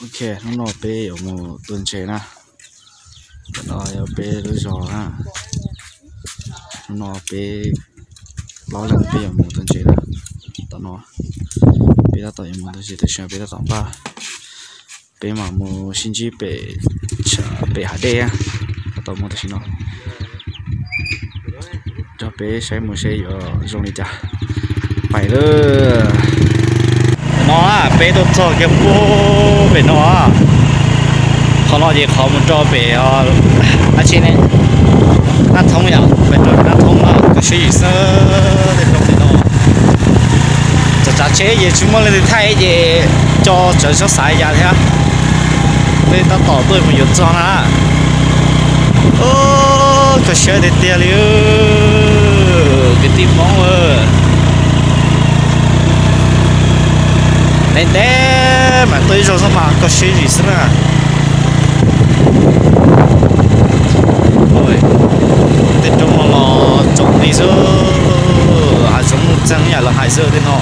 Ok, hnub no peb yuav mus tua ntses na. Tam no yog peb lub zos na. Hnub no peb plaub leeg peb yuav mus tua ntses na. Tam no peb tab tom yuav mus tua ntses, tam sim no peb tab tom npaj, peb mam mus sib ntsib pem, pem hav dej, tab tom mus tam sim no. Coj peb saib mus seb yuav zoo li cas. Pais lawm. No peb tuaj txog kiag puag pem no. Qhov no ces qhov mus rau pem dab tsi ne, Naj Thoob yom, pem rau Naj Thoob no koj siab yim xwb tej roob pem no. Tsav tsav tsheb ces tsis muaj leej twg thaij ces coj tsav tsob xaiv ya thiab. Peb tab tom tuaj mus yuav txog na. Koj siab tiag tiag li kwv tij Hmoob. Ntev ntev mas tuaj ib zaug xwb mas koj siab zim xwb na. Tej roob no los tsoom li xwb, hav zoov nuj txeeg yam lawv hais xwb tej no.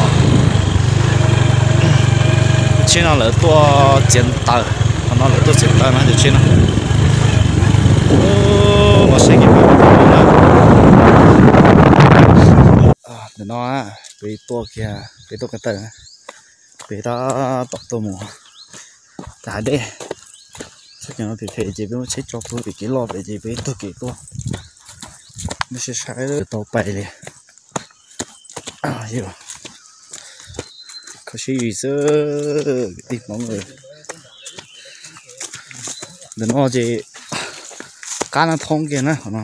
Tsheb no lawv tuaj txiav taws, qhov no lawv tuaj txiav taws no cov tsheb no. Los saib kev pab no. Ntawm no peb tuaj kiag, peb tuaj ko taw, peb tab tom tuaj mus hav dej. Txoj kev no phem phem ces peb muab tsheb tso puag pem kev loj pem ces peb taug kev tuaj. Nws sai sai tau pais li. Kho siab zim xwb kwv tij Hmoob. Ntawm no ces qab Naj Thoob kiag na qhov no.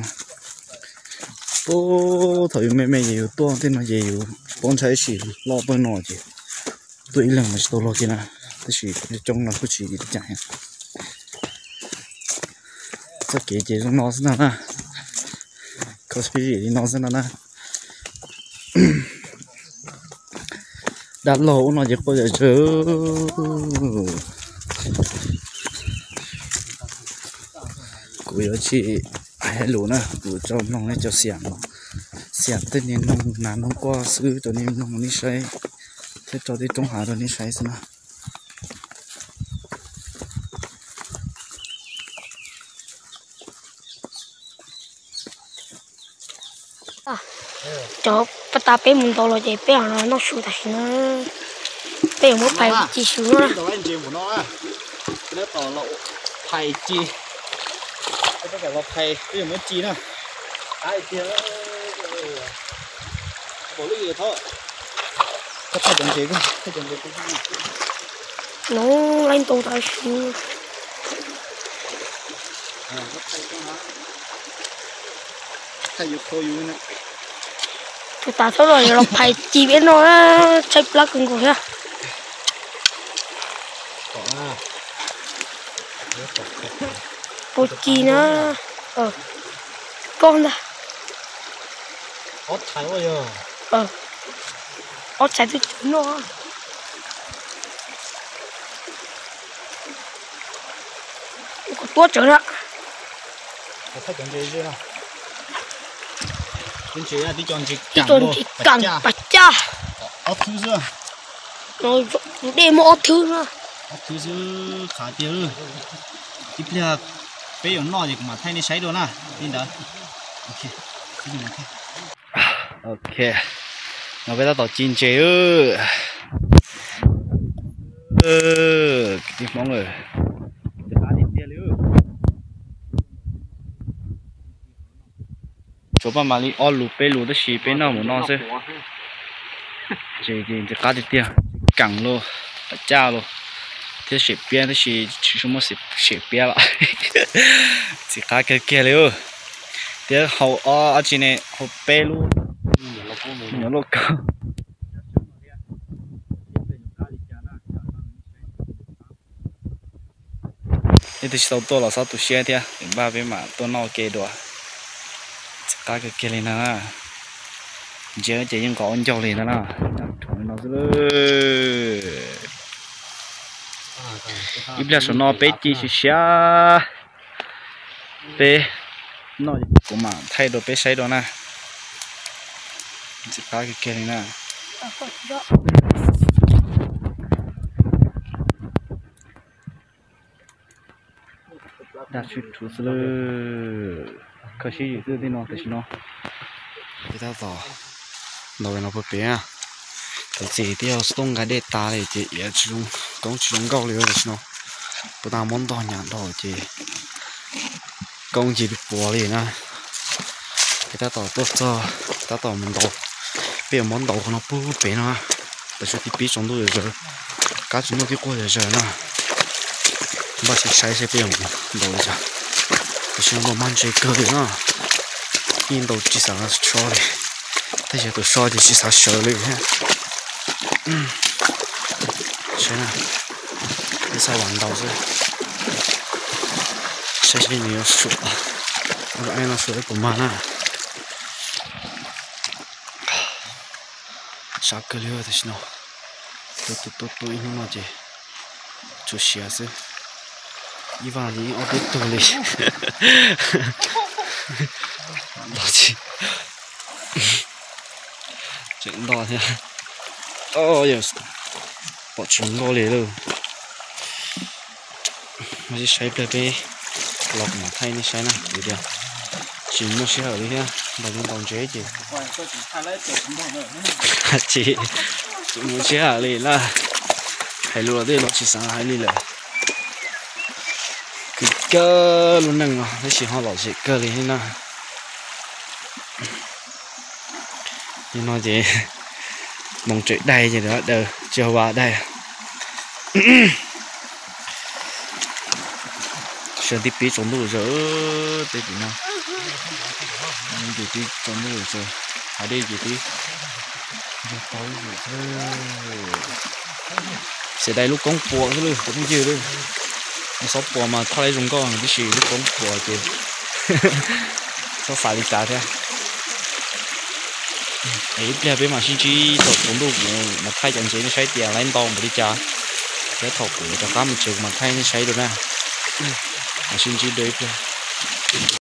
Thaum yus me me ces yus tuaj tej no ces yus tsis paub ntshai ib si, loj tuaj no ces tuaj ib leeg mas tsis tau luag kiag na. Tab sis coob no kuj tsis ua cas. Txoj kev ces zoo no xwb no na. Kho siab zim li no xwb no na. Dab laug ub no ces quaj zom zaws. Kuv yuav tsis hais lus na, kuv tso mloog nej cov xiam, xiam tej niag noog nas noog quaj xwb rau nej mloog nej saib, thiab tso tej roob hav rau nej saib xwb na. Cov pas tas peb mus ntau los ces peb los noj su tam sim no. Peb yuav muab phais ci su no. Phais ci, peb yuav muab ci na. Qab tiag. Nub laib ntau tas su. Tus tas txhob los, los phais ci peb no, tshaib plab kawg nkaus thiab. Pua ci na. Koj ntag. Ob txhais twb tsis noj. Kuv tuab tsawv na. Tib co ntses kam pas caj. Ob thwb xwb. Kuv dej muaj ob thwb na. Ob thwb xwb qhav tiag. Ib pliag peb yuav noj ces kuv mam thaij nej saib dua na. Li ntawd. Ok, no peb tab tom ci ntses. Kwv tij Hmoob, tshuav paj mam li ob lus peb lus tab sis peb noj mus no xwb. Ces ntxim qab tiag tiag, keem los, pas caj los, thiab sem piab tab sis tsis muaj sem piab lawm. Ntxim qab kawg kiag li. Thiab hau ob tsi ne, hau peb lub nyuam lauj kaub. Leej twg tsis tau tuaj los txhob tu siab thiab, npaj peb mam tuaj noj ke dua. Ntxim qab kawg kiag li na. Ntsia ces yeej nqos ua ncaug li na. Ib pliag saum no peb ci siav siav. Peb noj kuv mam thaij dua peb saib dua na. Ntxim qab kawg kiag li na. Daj tswv rhuav xwb lawm. Kho siab yim xwb tij no tam sim no. Peb tab tom ntaus no puag pem na. Txiv txiv twb yog xov tooj nqa dej tas li ces iav tsis zoo, koob tsis zoo nkauj li tam sim no. Puas tag muab ntog nyam dhau ces koob ncig puas li na. Peb tab tom tuaj txog, tab tom mus ntaus. Peb yuav muab ntaus qhov no puag pem no. Tam sim no tib pib tsaus ntuj zom zaws, kab tsis muaj tib quaj zom zaws na. Npaj saib saib peb yuav mus ntaus li cas. Tam sim no ntaus mas ntse kawg li na. Yeej ntaus tsis xav so li. Tab sis tus so ces tsis xav sawv li thiab. Saib na, ib txhais vam ntaus xwb. Saib seb nws yuav suam, ua no suam ib puas mag na. Sab kawg li tam sim no. Tua tua tua ib hnub no ces tsuas siav xwb. Ib vaj ces ob peb tug li. Nto tsis, tseem nto thiab. Pom tsis nkauj li lauj. Mas saib pliag peb los kuv mam thaij nej saib na, tias tsis muaj sij hawm li thiab, ntaus li ntaus ntse ces tsis, tsis muaj sij hawm li na. Hais lus los twb los tsis xav hais li lawm. Kawg kawg lub neej no tab sis ho lom zem kawg li thiab na. Nim no ces moos tseem daig ces daws tsis hau vas daig. Sawv tib pib tsaus ntuj zos peb tim no. Ces tib tsaus ntuj zos hav dej ces tib nrog tau ib yam xwb. Xav dai lub koob puas xwb lawm cov phooj ywg lawm. Xob puas mas thaj lab zoo nkauj tib si, lub koob puas ces txhob xav li cas thiab. Es ib pliag peb mam sib ntsib thaum tsaus ntuj kuv mam thaij cov ntses nej saib tias lab ntau npaum li cas, thiab thaum kuv rov qab mus tsev kuv mam thaij nej saib dua na. Mam sib ntsib dua ib pliag.